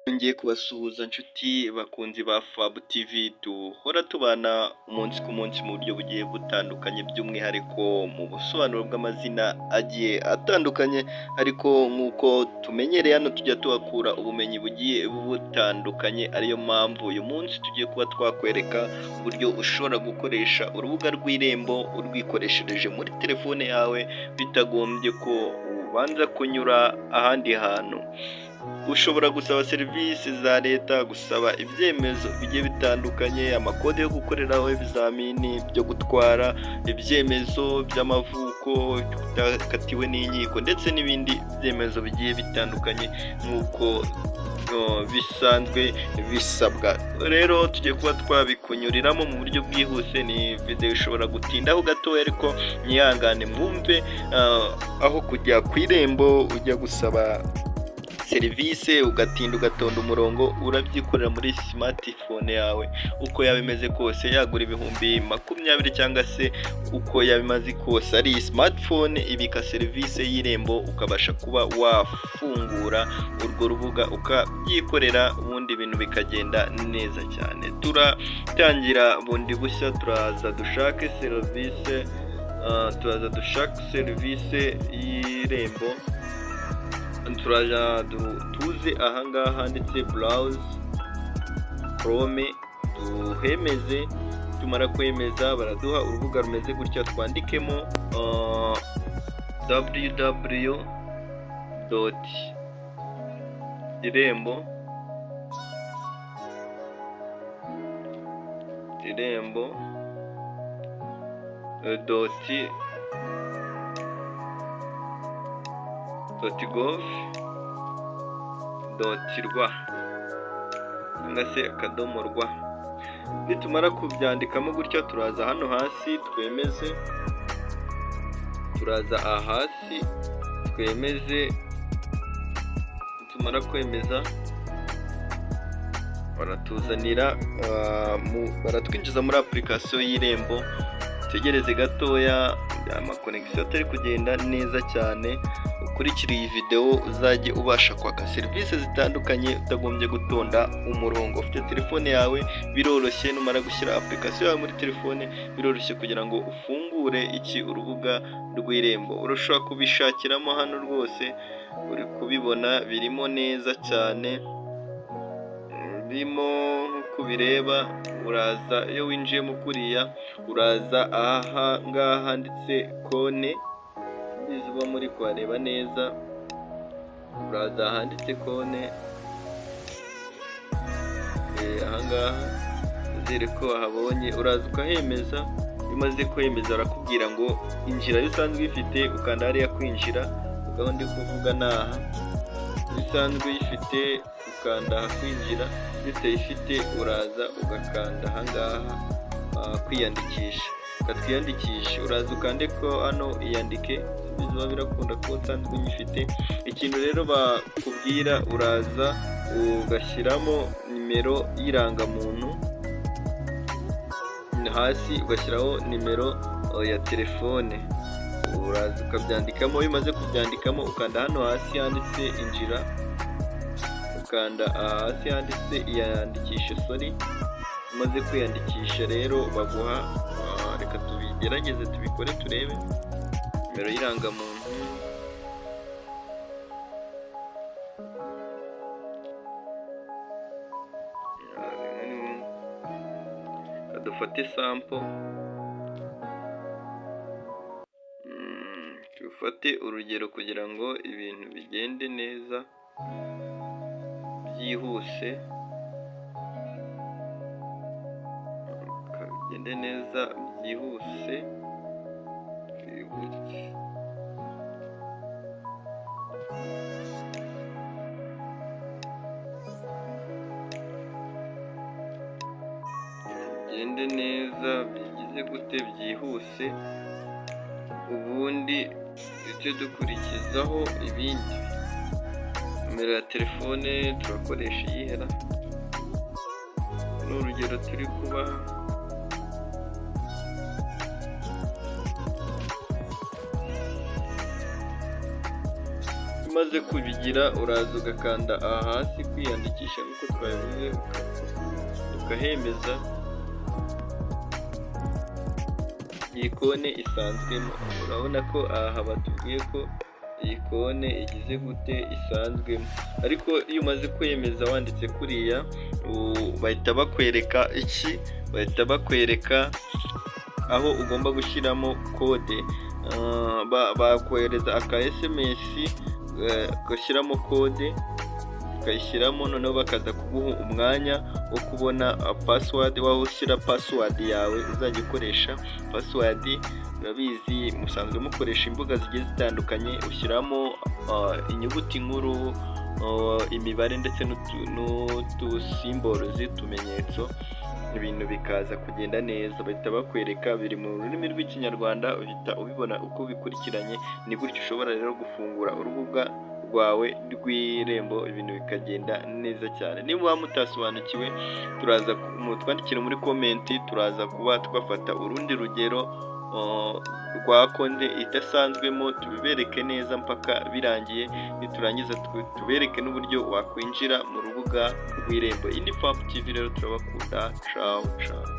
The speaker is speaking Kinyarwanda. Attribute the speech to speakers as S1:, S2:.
S1: Nongeye kubasuhuza nshuti bakunzi ba Fab TV, duhora tubana umunsi ku munsi mu buryo bugiye butandukanye, by'umwihariko mu busobanuro bw'amazina agiye atandukanye, ariko nk'uko tumenyereye hano tujya tuhakura ubumenyi bugiye butandukanye, ariyo mpamvu uyu munsi tugiye kuba twakwereka uburyo ushobora gukoresha urubuga rw'Irembo urwikoreshereje muri telefone yawe bitagombye ko ubanza kunyura ahandi hantu. Ushobora gusaba serivisi za leta, gusaba ibyemezo bigiye bitandukanye, amakode yo gukoreraho ibizamini byo gutwara, ibyemezo by'amavuko utakatiwe n'inkiko, ndetse n'ibindi byemezo bigiye bitandukanye nk'uko bisanzwe bisabwa. Rero tugiye kuba twabikunyuriramo mu buryo bwihuse. Ni video ishobora gutindaho gatoya, ariko mwihangane mwumve aho kujya ku Irembo ujya gusaba serivisi ugatinda ugatonda umurongo, urabyikorera muri smartphone yawe uko yaba imeze kose, yagura 20,000 cyangwa se uko yaba imaze kose, ari smartphone ibika serivisi y'Irembo, ukabasha kuba wafungura urwo rubuga ukabyikorera, ubundi ibintu bikagenda neza cyane. Turatangira bundi bushya, turaza dushake serivisi, turaza dushake serivisi y'Irembo, turaja tuze ahangaha handitse browse Chrome, tuhemeze. Tumara kwemeza baraduha urubuga rumeze gutya, twandikemo www.irembo irembo .gov.rw cyangwa se akadomo rwa. Nitumara kubyandikamo gutya, turaza hano hasi twemeze, turaza aha hasi twemeze. Nitumara kwemeza baratuzanira, baratwinjiza muri application y'Irembo. Tegereze gatoya, amakonegisiyo atari kugenda neza cyane. Ukurikira iyi video uzajye ubasha kwaka serivisi zitandukanye utagombye gutonda umurongo. Ufite telefone yawe biroroshye, numara gushyira application yawe muri telefone biroroshye kugira ngo ufungure iki urubuga rw'Irembo. Urashobora kubishakiramo hano rwose, uri kubibona birimo neza cyane, birimo nk'uko ubireba. Uraza iyo winjiyemo kuriya, uraza aha ngaha handitse konti, uba muri kuhareba neza, uraza ahanditse konti ahangaha, uzere ko wahabonye, uraza ukahemeza. Iyo umaze kwemeza barakubwira ngo injira, iyo usanzwe uyifite ukanda hariya kwinjira, ubwo ndi kuvuga naha, iyo usanzwe uyifite ukanda aha kwinjira, iyo utayifite uraza ugakanda ahangaha kwiyandikisha. Twiyandikishe, uraza ukande ko hano iyandike, biba birakunda kuba usanzwe uyifite. Ikintu rero bakubwira, uraza ugashyiramo nimero y'irangamuntu hasi, ugashyiraho nimero ya telefone, uraza ukabyandikamo. Iyo umaze kubyandikamo ukanda hano hasi handitse injira, ukanda hasi handitse iyandikishe, sorry. Umaze kwiyandikisha rero baguha, reka tubigerageze tubikore turebe, nimero y'irangamuntu, dufate sample, dufate urugero kugira ngo ibintu bigende neza byihuse, bigende neza byihuse. Bigende neza bigize gute byihuse, ubundi duce dukurikizaho ibindi. Nimero ya telefone turakoresha iyihera, ni urugero turi kubaha. Umaze kubigira, uraza ugakanda aha hasi kwiyandikisha nk'uko twabivuze, ukahemeza. Iyi konti isanzwemo, urabona ko aha batubwiye ko iyi konti igize gute, isanzwemo. Ariko iyo umaze kwemeza wanditse kuriya, bahita bakwereka iki? Bahita bakwereka aho ugomba gushyiramo kode. Bakohereza aka SMS, ugashyiramo kode, ukayishyiramo, noneho bakaza kuguha umwanya wo kubona password, waho ushyira password yawe uzajya ukoresha. Password urabizi, musanzwe mukoresha imbuga zigiye zitandukanye, ushyiramo inyuguti nkuru, imibare ndetse n'utusimbolo z'utumenyetso, ibintu bikaza kugenda neza. Bahita bakwereka biri mu rurimi rw'Ikinyarwanda, uhita ubibona uko bikurikiranye. Ni gutyo ushobora rero gufungura urubuga rwawe rw'Irembo, ibintu bikagenda neza cyane. Niba mutasobanukiwe, turaza mutwandikire muri comment, turaza kuba twafata urundi rugero rwa konti idasanzwemo, tubibereke neza mpaka birangiye. Niturangiza tubereke n'uburyo wakwinjira mu rubuga rw'Irembo. Iyi ni Fabu TV rero, turabakunda. Cawu cawu.